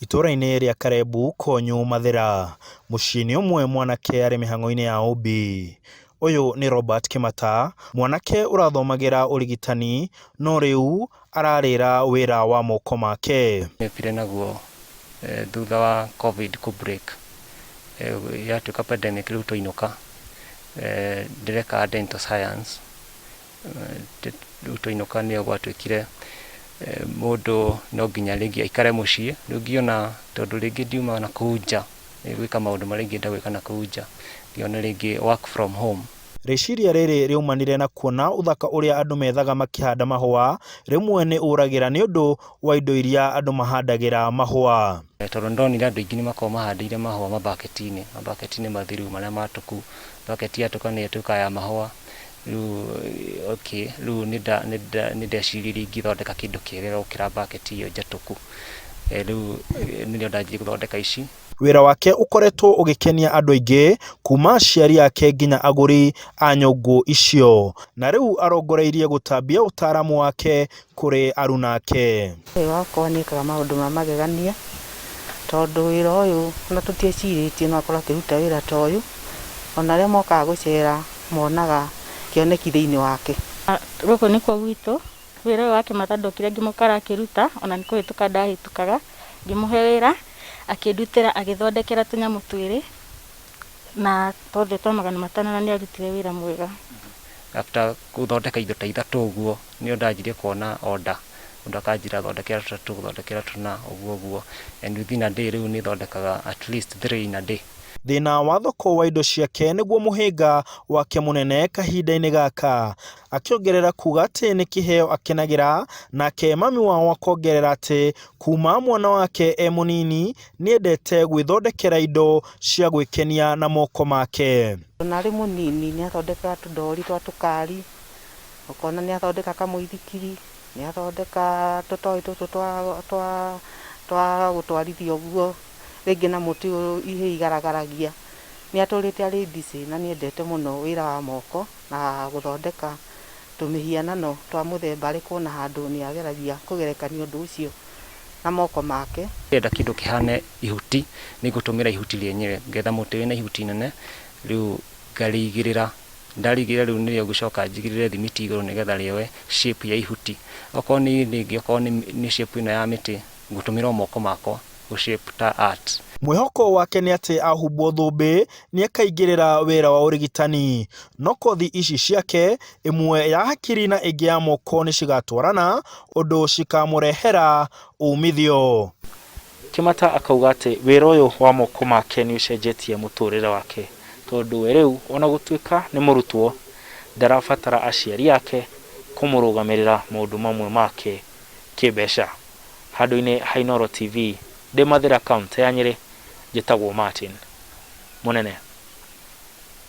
Itũra-inĩ rĩa Kalembu, Konyo, Mathĩra, mũciĩ-inĩ ũmwe mwanake arĩ mĩhang'o-inĩ ya ũmbi. Ũyũ nĩ Robert Kĩmata, mwanake ũrathomagĩra ũrigitani, no rĩu ararĩra wĩra wa moko make. Nĩokire naguo thutha wa Covid kũ break, yatuĩka pandemic rĩu twainũka, ndĩreka dental science, rĩu twainũka nĩyo gwatuĩkire mũndũ no nginya rĩngĩ aikare mũciĩ, rĩu ngĩona tondũ rĩngĩ ndiuma nakũu nja gwĩka maũndũ marĩa ingĩenda gwĩka nakũu nja, ngĩona rĩngĩ work from home. Rĩciria rĩrĩ rĩaumanire na kuona ũthaka ũrĩa andũ methaga makĩhanda mahũa, rĩmwe nĩ ũragĩra nĩũndũ wa indo iria andũ mahandagĩra mahũa. Tondũ nĩndonire andũ aingĩ nĩmakoragwo mahandĩire mahũa mabaketi-inĩ, mabaketi-inĩ mathiru marĩa matũku, baketi yatũka nĩyo ĩtuĩkaga ya mahũa, rĩu okay, rĩu nĩndeciririe ingĩthondeka kĩndũ kĩega gũkĩra baketi ĩyo njatũku, rĩu nĩrĩo ndanjirie gũthondeka ici. Wĩra wake ũkoretwo ũgĩkenia andũ aingĩ kuma aciari ake nginya agũri a nyũngũ icio, na rĩu arongoreirie gũtambia ũtaaramu wake kũrĩ aruna ake. Ũyũ wakwa nĩ ekaga maũndũ ma magegania, tondũ wĩra ũyũ ona tũtiecirĩtie no akorwo akĩruta wĩra ta ũyũ, ona arĩa mokaga gũcera monaga kĩoneki thĩinĩ wake. Gũkũ nĩkuo gwitũ, wĩra ũyũ wa Kĩmata ndokire ngĩmũkora akĩruta, ona nĩ kũhĩtũka ndahĩtũkaga, ngĩmũhe wĩra, akĩndutĩra agĩthondekera tũnyamũ twĩrĩ, na twothe twa 500 na nĩ arutire wĩra mwega. After gũthondeka indo ta ithatũ ũguo, nĩyo ndanjirie kuona order, mũndũ akanjĩra thondekera tũtatũ, thondekera tũna, ũguo ũguo, and within a day rĩu nĩ thondekaga at least three in a day. Thĩna wa thoko wa indo ciake nĩguo mũhĩnga wake mũnene kahinda-inĩ gaka, akĩongerera kuga atĩ nĩ kĩheo akenagĩra, nake mami wao akongerera atĩ kuma mwana wake e mũnini nĩendete gwĩthondekera indo cia gwĩkenia na moko make. Ona arĩ mũnini nĩ athondekaga tũndori twa tũkari, ũkona nĩ athondeka kamũithikiri, nĩ athondeka tũtoĩ tũtũ twa gũtwarithia ũguo, rĩngĩ na mũtĩ ihĩĩ igaragaragia. Nĩ atũrĩte arĩ busy na nĩ endete mũno wĩra wa moko na gũthondeka tũmĩhianano twa mũthemba arĩ kuona handũ nĩ ageragia kũgerekania ũndũ ũcio na moko make. Ndĩrenda kĩndũ kĩhane ihuti, nĩ ngũtũmĩra ihuti rĩenyewe, ngetha mũtĩ wĩna ihuti nene, rĩu ngarĩigĩrĩra, ndarĩigĩrĩra rĩu nĩrĩo ngũcoka njigĩrĩre thimiti igũrũ nĩgetha rĩoe shape ya ihuti. Okorwo nĩ rĩngĩ okorwo nĩ shape ĩno ya mĩtĩ, ngũtũmĩra o moko makwa gũ shape ta art. Mwĩhoko wake nĩ atĩ ahumbwo thũmbĩ nĩakaingĩrĩra wĩra wa ũrigitani, no kothi ici ciake ĩmwe ya hakiri na ĩngĩ ya moko nĩcigatwarana ũndũ cikamũrehera umithio. Kĩmata akauga atĩ wĩra ũyũ wa moko make nĩ ũcenjetie mũtũrĩre wake tondũ we rĩu ona gũtuĩka nĩ mũrutwo ndarabatara aciari ake kũmũrũgamĩrĩra maũndũ mamwe make kĩmbeca. Handũ-inĩ ha Inooro TV ndĩ Mathĩra kaũntĩ ya Nyĩrĩ, njĩtagwo Martin Mũnene.